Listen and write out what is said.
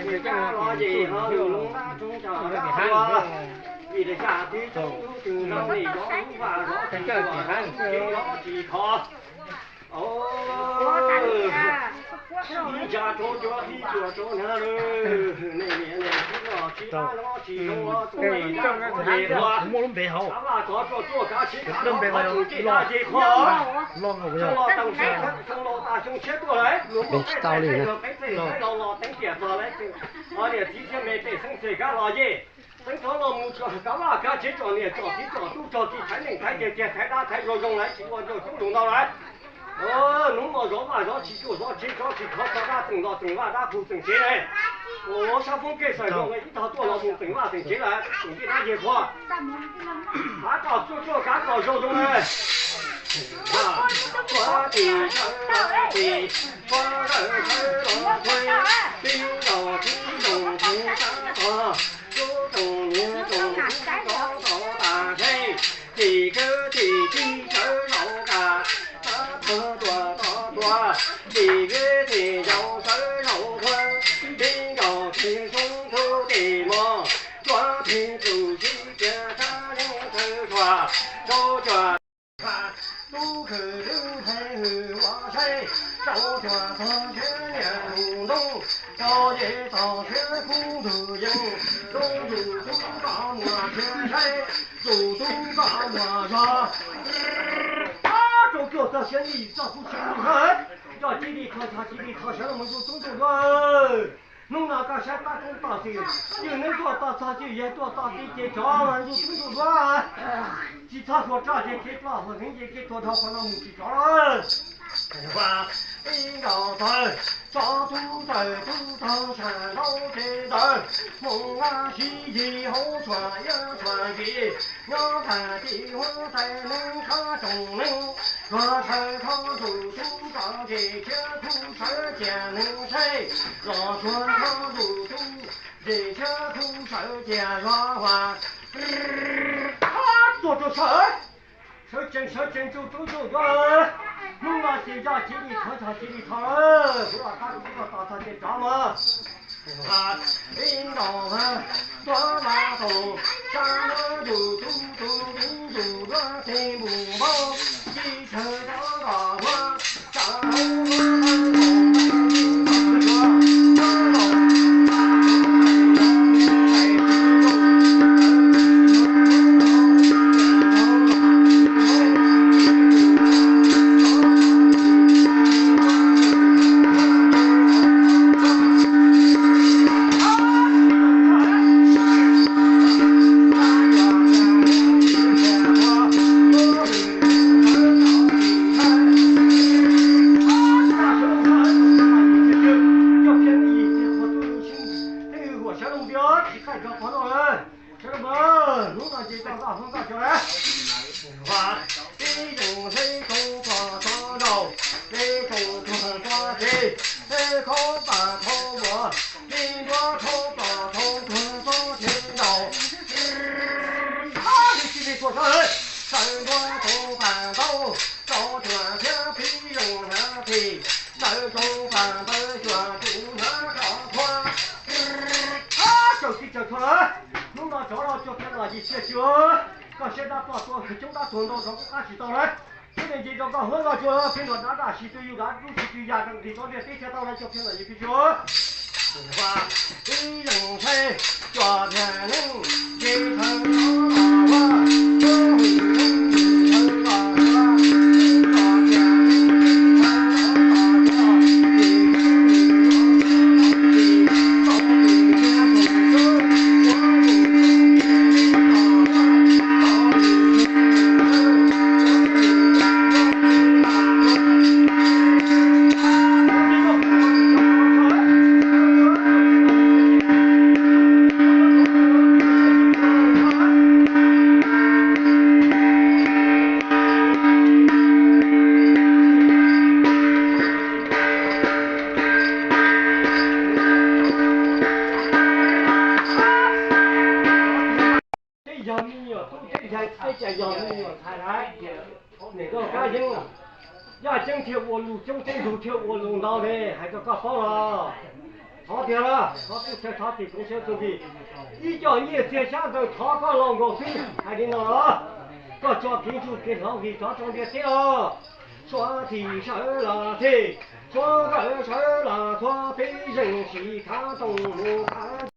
Los ces ho lus lub nab roob tsa dua, vim li cas tib tsoom tub twg nrog nej zov lub vaj zov tsev tuaj, tsis zov tsis khov. Ib ntsa rau cov ib tsuas rau hnav lawm, nej niam nej txiv los tsis qab los tsis zoo los txoos li dab qhuav ces qhuav, kav vaj kov tsuaj tsuaj kav tsev kav nrov qhuav tseem cem dab cem qhuav. Xyoo los tau xyoo, xyoo los tas xyoo tshiab tuaj lawm, luag muaj peb txhais tes los peb txhais tes los los teev tiam txog lawm, niam txiv thiab me pej xeeb txhais kav los ces teev rov los mus tso kav vaj kav tsev tsom niam tsom txiv tsom tub tsom ki thaiv neej thaiv yaig kiag thaiv dab thaiv zoo zoo lawm tsis ua ncauj coob lus ntau lawm. Hnub no zov vaj zov tsis tuaj zov tsev zov tsis khov tso dab txeem los txeem vaj dab qhuav txeem tsev lawm. Ua sab foob kej xaws zoo ib tog tuaj los mus txeem vaj txeem tsev lawm txeem tej dab yeg qhuav. Kav kom tsuaj tsuaj kav kom zoo zoo lawm. Ua tim sawv los tim, suav sawv sawv los thuav, tib nkaus tib nkaus tib sab tog, tub tsoom niam tsoom tub tov tov tas seb, tim kwv tim tij sawv los kam, sab tuag tuag tov tuag, tim viv tim ncaus sawv los thuav, tib nkaus tib soob tub tim mos, tuav pheej txuj sib tias sab yeej tawg suas, rau cuag tub khwv twb nthe hws ua saib, rau cuag tog ntshiab niam mus ntoo, rau ces tog ntshiab kub ntug yees, rau yus tub koj muag ntshiab saib, yus tub koj muag zog. Rau cuag tog ntshiab nij txoj kub tshee ntuj hawb, coj cia li kho txog cia li kho sawv los mus yus tub ntuj duab. Hnub no koj saib qab roob toj xwm, ywg neeb tuaj toj txog ywg yaig tuaj toj teb ces tsov mas yus tub ntuj duab. Tsis txhob hluas roj ces kev ploj hluas heev ces kev tuag dhau qhov no mus tsis tsov lawm. Ib nkaus tawg, tsov tub tawg tub tog ntshav ntaub ces ntawd, hmoo nqa sib yig hauv tshuam iab tshuam ntsis, nyob tag tim huab tais neeb qab tsoom neeb, luag tshawb thoob ntsuj tub tso ntses tshiab kub sawv cia neeg saib, los tsuag thoob ntsuj tub ntses tshiab kub sawv cia zog huas. Tuaj rau sawv, sawv tsees sawv tsees rau roob rau duab. Hnub no ces yog cia li thov txog cia li thov lawm, kuv los qab kuv los tos txog ces rov mas. Ib nkaus tuav mas tau, sab muab yus tub tub viv yus duab txij npus npaub, ci tsawg rov nkaus huab, tsam hauv huab tau mus, sawv los mus, hnub no ces tau ntaj hlob ntaj cov lawm. Tib zoo seb tsoom tuag txhob zaum, seb tsoom tuag txhob tsev, seb khaub pam khaub vuas, seb nruab khaub pam khaub tuag txhob tsev ntaus. Li tsis li tuag sawv, sawv nruab tsoom pam ntaub, tso cuag thiab phib zoo hnav phim, sawv tsoom pam ntaub cuag tus hnav rov thuav. Tsaws tsis tsaws txhua lawm, hnub no tsov los cuag phiab los yim txiaj tsis, koj siab dab tuaj tuaj coob dab tuag ntau rov kuj qab tsis tau lawm. Thiab ne nce rau koj huab nkoj cuag phiab nrog dab daj sis twg yug dab dub sis twg yag rau nqis tau ntiaj teb thiaj tau lawm cuag phiab los yim phiab tsis. Ib zoo seb cov thiab neeb, ces thawb los ua, Peb yog me nyuam tub teb yog peb cas yog me nyuam ntxhais lawm. Niam koj kab yeeb, yaj ceeb thiaj ua lus coob ceeb, lus thiaj ua lus ntau ne, hais rau koj paub los. Thov tiag los, thov txhua chaw, thov tim koom siab txuj ci, ib co nyiaj txiag xyab ntawv thov koj los nkaus xwb. Hais li no los, koj tso kev ntsuj kev hlauv vim rov rau ntiaj teb os. Suav thim sawv los thim, Suav nkawm sawv los txhua, peb zeej sim khav toom mus khav